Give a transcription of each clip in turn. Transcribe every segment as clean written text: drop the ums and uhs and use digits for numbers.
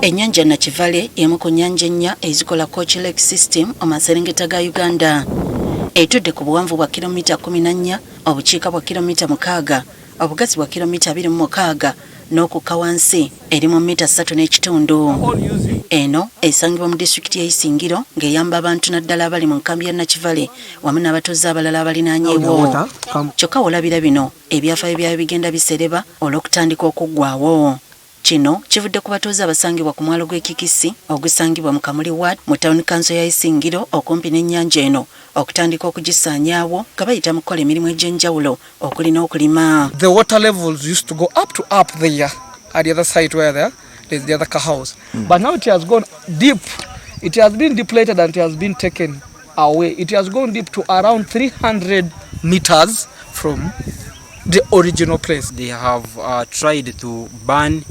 Ennyanja Nakivale emu ku nnyanja ennya ezikola Kooki Lake System mu maserengeta ga Uganda. Etudde ku buwanvu bwa kilomita 14, obukiika bwa kilomita 6, obugazi bwa kilomita 26 n'okukka wansi eri mu mita 3.5. Eno esangibwa mu disitulikiti y'e Isingiro ng'eyamba abantu naddala abali mu nkambi ya Nakivale wamu n'abatuuze abalala abalinaanyeewo. Kyokka w'olabira bino ebyafaayo byayo bigenda bisereba olw'okutandika okuggwaawo. Kino kivudde ku batuuze abasangibwa ku mwalo gw'e Kikisi ogusangibwa mu Kamuli Ward mu Town Council ya Isingiro okumpi n'ennyanja eno okutandika okugisaanyaawo nga bayita mu kukola emirimu egy'enjawulo okuli n'okulima. The water levels used to go up to up there at the other side where there's the other car house. But now it has gone deep. It has been depleted and it has been taken away. It has gone deep to around 300 meters from the original place. They have tried to burn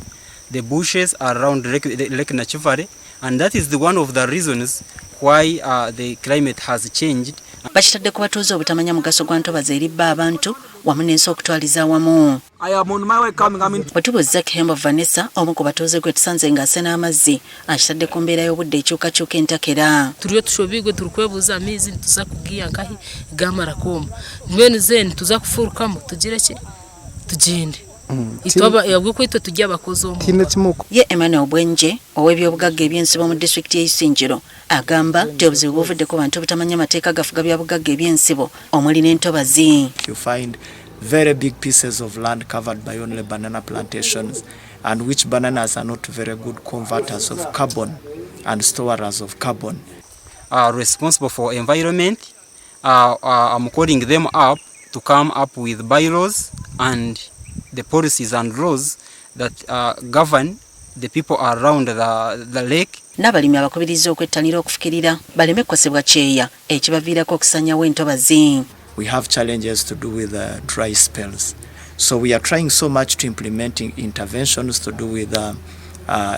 the bushes around Lake Nakivale, and that is the one of the reasons why the climate has changed. Bakitadde ku batuuze obutamanya mugaso gwa ntobazi eri bba abantu wamu n'ensi okutwaliza awamu. I am on my way coming. I mean, Bwe tubuuza Kihembo Vanessa, omu ku batuuze gwe tusanze ng'asena amazzi, akitadde ku mbeera y'obudde ekyukakyuka entakera. Turiyo tushobigwe, turi kwebuuza amaizi nituza kugiya nkahi gamara kwoma. Mbwenu ze nituza kufurukamu tugire ki tugyende itwe kwitwe tujya abakozi omu. Ye Emmanuel Bwenje ow'ebyobugagga ebyensibo mu disitulikiti y'e Isingiro agamba nti obuzibu buvudde ku bantu obutamanya amateeka gafuga bya bugagga ebyensibo omuli n'entobazi. You find very big pieces of land covered by only banana plantations, and which bananas are not very good converters of carbon and storers of carbon. Are responsible for environment. I'm calling them up to come up with bylaws and the policies and laws that govern the people around the lake. N'abalimi abakubiriza okwettanira okufukirira baleme kukosebwa kyeya ekibaviirako okusanyawo entobazi. We have challenges to do with dry spells. So we are trying so much to implementing interventions to do with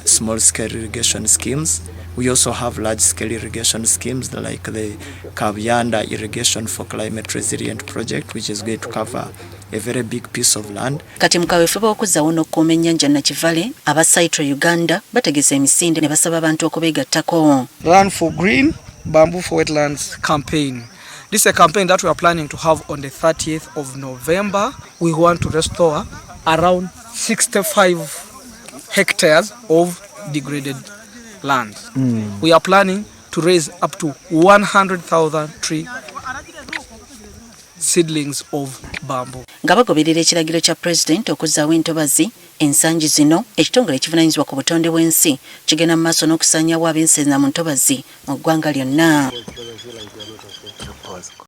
small scale irrigation schemes. We also have large scale irrigation schemes like the Kabyanda Irrigation for Climate Resilient project, which is going to cover a very big piece of land. Kati mu kaweefube okuzzawo n'okukuuma ennyanja Nakivale, aba Saitro Uganda bategese emisinde ne basaba abantu okubeegattako. Run for Green, Bamboo for Wetlands campaign. This is a campaign that we are planning to have on the 30th of November. We want to restore around 65 hectares of degraded land. We are planning to raise up to 100,000 tree seedlings of bamboo. Nga bagoberera ekiragiro kya pulezidenti okuzzaawo entobazi, ensangi zino ekitongole ekivunaanyizibwa ku butonde bw'ensi kigenda mu maaso n'okusaanyaawo ab'ensenza mu ntobazi mu ggwanga lyonna.